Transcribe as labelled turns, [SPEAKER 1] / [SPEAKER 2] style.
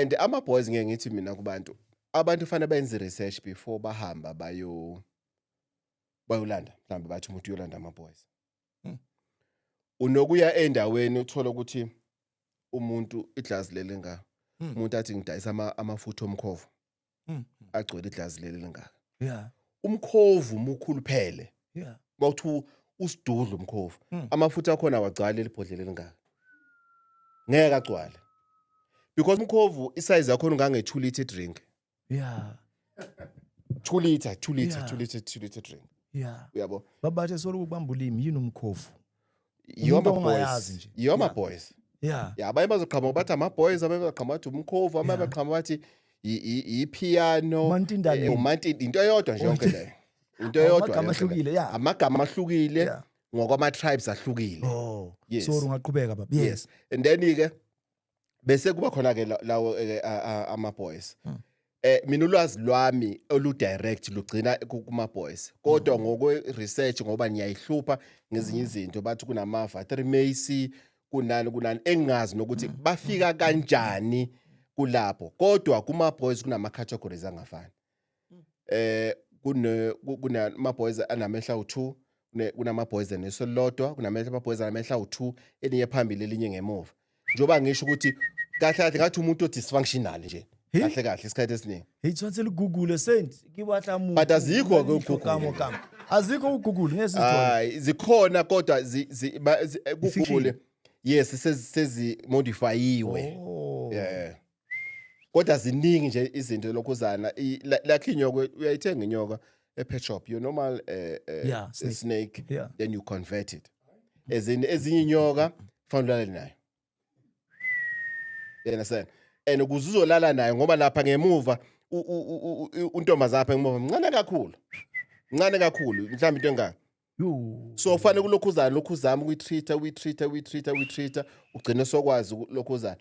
[SPEAKER 1] And ama boys, ngeke ngithi mina kubantu, abantu fanele benze research before bahamba bayolanda. Mhlawumbe bathi umuntu uyolanda ama boys, unokuya endaweni uthola ukuthi umuntu iglazi leli ngaka, umuntu athi ngidayisa amafutha omkhovu, agcwele iglazi leli lingaka. Umkhovu mukhulu phele, bawuthi usidudla umkhovu, amafutha akhona awagcwali leli bhodlela elingaka, ngeke agcwale because umkhovu isize yakhona ungange 2 liter drink. 2 liter, 2 liter, 2 liter, 2 liter drink. Uyabo?
[SPEAKER 2] Babathe solo ukubamba ulimi, yini umkhovu?
[SPEAKER 1] Yiwo
[SPEAKER 2] Umuntu
[SPEAKER 1] ama
[SPEAKER 2] ongayazi
[SPEAKER 1] boys.
[SPEAKER 2] nje.
[SPEAKER 1] Yiwo ama boys. Ya, abanye bazoqhamuka bathi ama boys, abanye bazoqhamuka bathi umkhovu, abanye baqhamuka bathi ipiano.
[SPEAKER 2] Umantindane.
[SPEAKER 1] Umantindi, into eyodwa nje yonke leyo, into eyodwa
[SPEAKER 2] Amagama
[SPEAKER 1] yonke leyo.
[SPEAKER 2] ahlukile, yeah.
[SPEAKER 1] Amagama ahlukile ngokwama tribes ahlukile.
[SPEAKER 2] Oh.
[SPEAKER 1] Yes.
[SPEAKER 2] Sorry, ungaqhubeka baba. Yes.
[SPEAKER 1] Yes, and then ke bese kuba khona ke lawo ama boys. Mina ulwazi lwami olu direct lugcina kuma boys, kodwa ngokwe research, ngoba niyayihlupha ngezinye izinto, bathi kunama Vatermacy, kunani kunani, engingazi nokuthi bafika kanjani kulapho, kodwa kuma boys kunama categories angafani. Kunama boys anamehla u2, kunama boys aneso lodwa, kunamehla ama boys anamehla u2, elinye phambili, elinye ngemuva. Njengoba ngisho ukuthi kahle kahle ngathi umuntu o-dysfunctional nje kahle kahle isikhathi esiningi.
[SPEAKER 2] Hey, tshwanetse le Google sent ke batla motho.
[SPEAKER 1] But azikho ke
[SPEAKER 2] Leihlo
[SPEAKER 1] ku-Google.
[SPEAKER 2] Kamo kamo. Azikho ku Google, ngeke sizithole.
[SPEAKER 1] Hayi, zikhona kodwa ku
[SPEAKER 2] I-fiction.
[SPEAKER 1] Google, yes, sezi modifyiwe.
[SPEAKER 2] Oh.
[SPEAKER 1] Yeah, kodwa ziningi nje izinto lokhuzana, like inyoka, uyayithenga inyoka e-pet shop, your normal
[SPEAKER 2] Yeah, snake.
[SPEAKER 1] Snake. Then you convert it, as in ezinye inyoka fanele ulale nayo, you understand? And ukuze uzolala nayo, ngoba lapha ngemuva untombazana apha ngemuva mncane kakhulu, mncane kakhulu, mhlawumbe into engaka.
[SPEAKER 2] Yo.
[SPEAKER 1] So fanele kulokhuzana, lokhu uzama ukuyitreat-a, uyitreat-a, uyitreat-a, uyitreat-a, ugcine sokwazi lokhuzana.